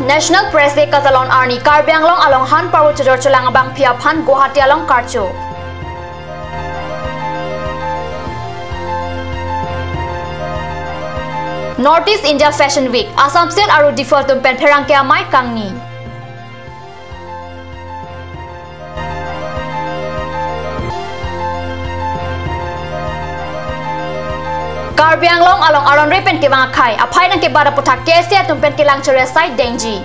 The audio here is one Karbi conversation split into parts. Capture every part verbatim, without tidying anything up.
National Press Day katalon arni Karbi Anglong along han parvo chojor cholang abangphi aphan Guwahati along karcho. North East India Fashion Week, Assam State aru Diphu atum pen pherangke amei kangni. Karbi Anglong along aron-re pen kevang akhei aphai nangkebat aputhak K S A atum pen kelang chore asai dengji.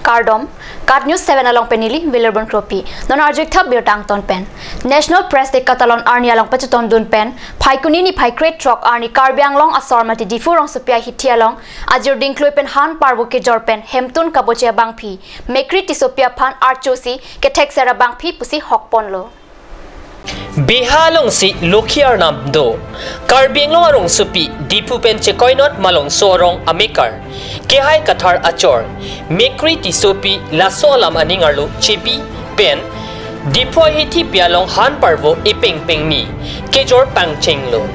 Kardom, KAT News seven along pen neli William Kropi. Non arju-ik tha birta angton pen. National Press Day katalon arni along pachetongdun pen, Phaikuni niphai krethrok arni Karbi Anglong asor mate Diphu rongsopi ahithi along ajir dingklui pen han parvo kejor pen hemtun kaboche abangphi Mekri Tissopi aphan archosi kethekser abangphi pusi hokponlo. Biha alongsi Lokhi arnam do. Karbi Anglong arongsopi Diphu pen chekoinot malongso arong amekar, kehai kathar achor Mekri Tissopi laso alam aning arlo chebi pen Diphu ahithi pi along han parvo epeng pengni kejor pangchenglo.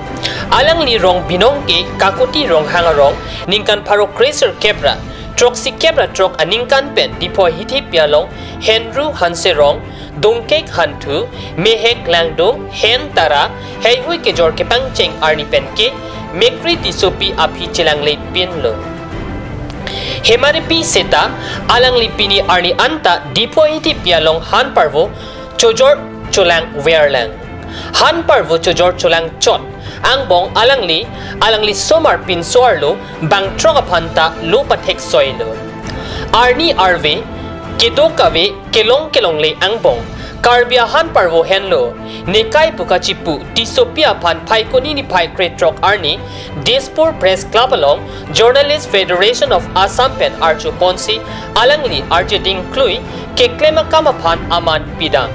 Alangli rong binong ke Kakuti Ronghang arong, ningkan pharo kre sirkep ra throksi kep ra throk aningkan pen Diphu ahithi pi along Henru Hanserong, Dongkek Hanthu, Mehek Langdong, Hen Tara, heihui kejor kepangcheng arni pen ke Mekri Tissopi aphi chelanglepinlo. Hemaripi seta alangli pini arni anta Diphu ahithi pi along han parvo chojor cholang verlang. Han parvo chojor cholang chot angbong alangli, alangli somar pinso arlo bangthrok aphan ta lo pathek soilo. Arni arve, kedo kave, kelong kelongle angbong Karbi ahan parvo henlo, nekai pu kachipu Tissopi aphan Phaikuni niphai krethrok arni Dispur Press Club along Journalist Federation of Assam pen archoponsi alangli arje dingklui keklem akam aphan aman pidam.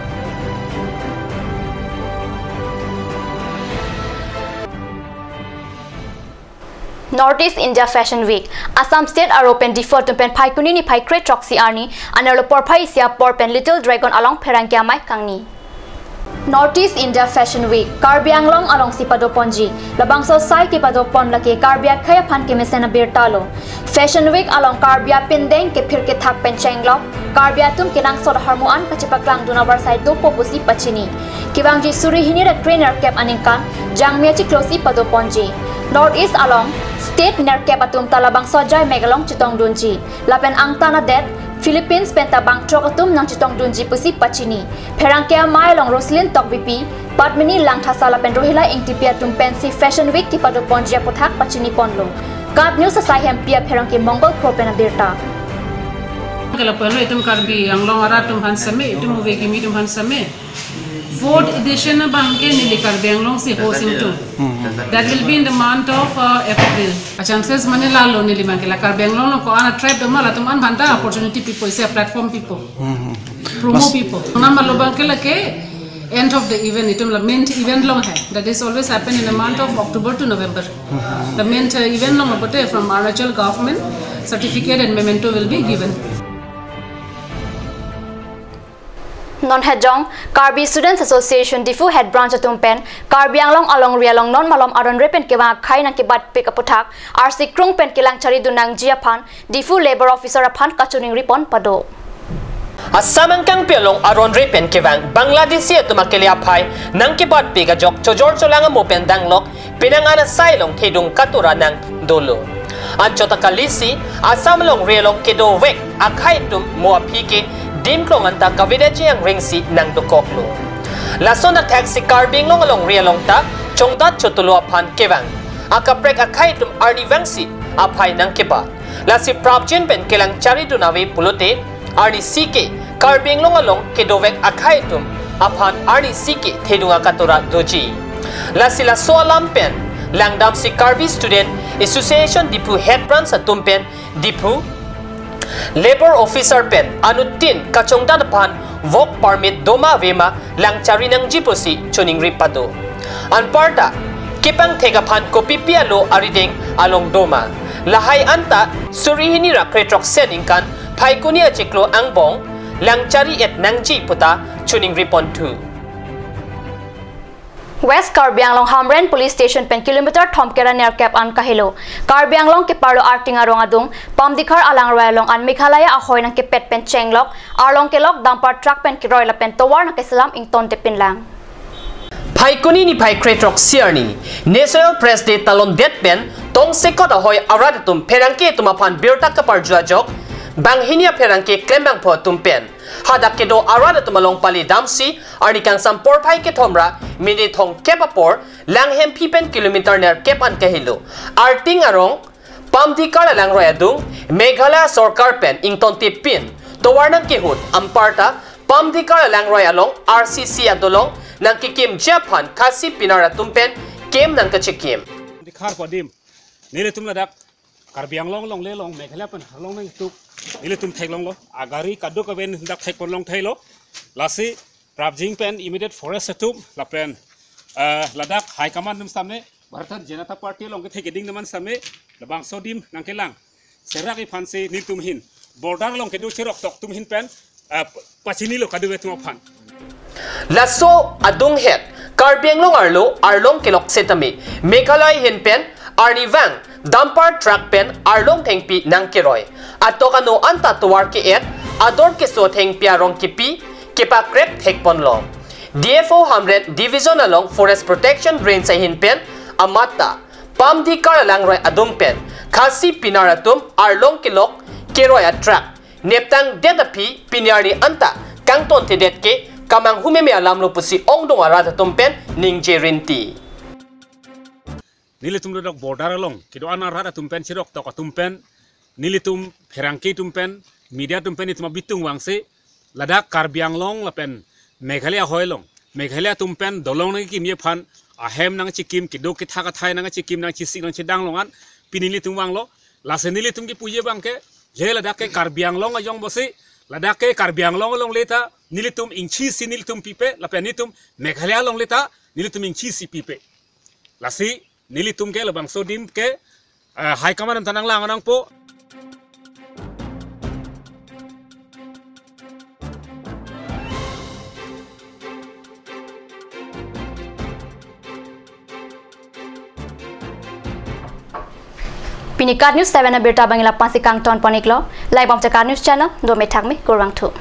North East India Fashion Week, Assam State aru pen Diphu atum pen Phaikuni niphai krethroksi arni anerlo porphai isi apor pen Little Dragon along pherangke amei kangni. North East India Fashion Week, Karbi Anglong alongsi padoponji. Labangso asai kepadopon lake Karbi akhei aphan kemesen abirta lo. Fashion Week along Karbi apindeng kephir kethak pen chenglok, Karbi atum kenangsot ahormu an kachepaklangdun avarsai dopo pusi pachini. Kevangji suri hini ra kre nerkep aningkan, Jangmi achiklosi padoponji. North East along state nerkep atum ta labangso ajai mek along chetongdunji. Lapen angtan adet, Philippines pen ta bangthrok atum nangchetongdunji pusi pachini. Pherangke amei along Roslyn Tokbipi, Padmini Langthasa lapen Rohila Ingtipi atum pensi Fashion Week kepadoponji aputhak pachiniponlo. KAT News asai hempi apherangke Mongol Kro pen abirta. Ke lapulo itum Karbi Anglong arat atum aphan seme, itum ove kimi atum aphan seme. Fourth edition abangke neli Karbi Anglong si hosting tu. That will be in the month of, uh, April. A chances mane lalo neli abangke la Karbi Anglong along ko-an a tribe doma latum an aphan ta opportunity pipo, isi a platform pipo. Promo pipo. Nama lo abangke lake end of the event, itum la main event along hai. That is always happen in the month of October to November. The main, uh, event along lapote from Arunachal government certificate and memento will be given. Non hejong, Karbi Students Association Diphu Head Branch atum pen Karbi Anglong alongri along non malom aron-re pen kevang akhei nangkebatpik aputhak, arsi krung pen kelang charidun nangji aphan Diphu Labour Officer aphan kachoningripon pado. Assam angkangpi along aron-re pen kevang Bangladeshi atum akele aphai nangkebatpik ajok chojor cholang amo pen danglok penang an asai along thedung katura nang dolo. Anchot ta kalisi Assam alongri along kedovek akhei atum mo aphi ke dim klong anta kavedet ji angrengsi nang dokoklo. Lason athaksi Karbi Anglong alongri along ta chongdat chotolo aphan kevang akaprek akhei atum arnivangsi aphai nangkebat. Lasi prapjin pen kelang charidun ave pulote, arnisi ke Karbi Anglong along kedovek akhei atum aphan arnisi ke thedung akatura doji. Lasi laso alam pen langdamsi Karbi Student Association Diphu Head Branch atum pen Diphu Labour Officer pen anuttin kachongdat aphan work permit doma avema lang chari nangji pusi choningri pado. Anparta kepangthek aphan kopipi alo arideng along doma, lahai anta suri hini ra krethrok aningkan Phaikuni achiklo angbong lang chari et nangji puta choningriponthu. West Karbi Anglong Hamren Police Station pen kilometer thomkep ra nerkep an kahelo. Karbi Anglong keparlo Arting arong adung, Pamdikhar alangroi along an Meghalaya ahoi nangkepet pen chenglok, arlong kelok dumper truck pen keroi lapen tovar nangkeselam ingtontepinlang. Phaikuni niphai krethrok siarni, National Press Day talondet pen tongsekot ahoi arat atum pherangke atum aphan birta kaparju ajok, banghini apherangke klembangpho atum pen hadak kedo arat atum along pali damsi, arni kangsam porphai kethom ra minit thomkep apor, Langhemphi pen kilometer nerkep an kahelo Arting arong, Pamdikhar alangroi adung, Meghalaya sorkar pen ingtontepin tovar nangkehut anparta Pamdikhar alangroi along R C C adolong nangkekimji aphan Khasi pinar atum pen kem nangkachikim. Dikhar pu adim, nelitum ladak Karbi Anglong longle along Meghalaya pen arlong nangtuk nelitum theklonglo, agari kadokave dak thekponlong thelo. Lasi prapjin pen immediate forest atum lapen, eh, ladak High Command atum sitame, Bharatiya Janata Party along kethek keding atum sitame, labangso adim nangkelang serak iphansi nelitum ahin border along kedo cheroktok atum ahin pen, eh, pachinilo kadokave atum aphan. Laso adunghet Karbi Anglong arlo arlong kelok setame Meghalaya ahin pen arnivang dumper truck pen arlong thengpi nangkeroi, atok ano anta tovar ke-et, ador keso thengpi arong kepi kepakrep thekponlo. D F O Hamren Division along Forest Protection Range ahin pen amat ta Pamdikhar alangroi adung pen Khasi pinar atum arlong kelok keroi a truck neptangdet aphi pini arni anta kangtontedet ke kamanghu meme alamlo pusi ongdung arat atum pen ningje rinti. Nelitum ladak border along kedo-an arat atum pen, cheroktok atum pen, nelitum pherangke atum pen, media atum pen itum abitung vangsi ladak Karbi Anglong lapen Meghalaya ahoi along, Meghalaya atum pen dolong nangkekimji aphan ahem nangchikim, kedo kethak athai nangchikim, nangchisi nangchedang along an pini nelitum vanglo. Lasi nelitum kepuji abang ke, le ladak ke Karbi Anglong ajong pusi, ladak ke Karbi Anglong alongle ta nelitum ingchisi nelitum pipe, lapen nelitum Meghalaya alongle ta nelitum ingchisi pipe. Lasi nelitum ke labangso adim ke, eh, High Command atum ta nanglang nangpo. Pini KAT News seven abirta abang la-an si kangtonpon-iklo. Like bom ta KAT News channel, dome thakme, kurvangthu.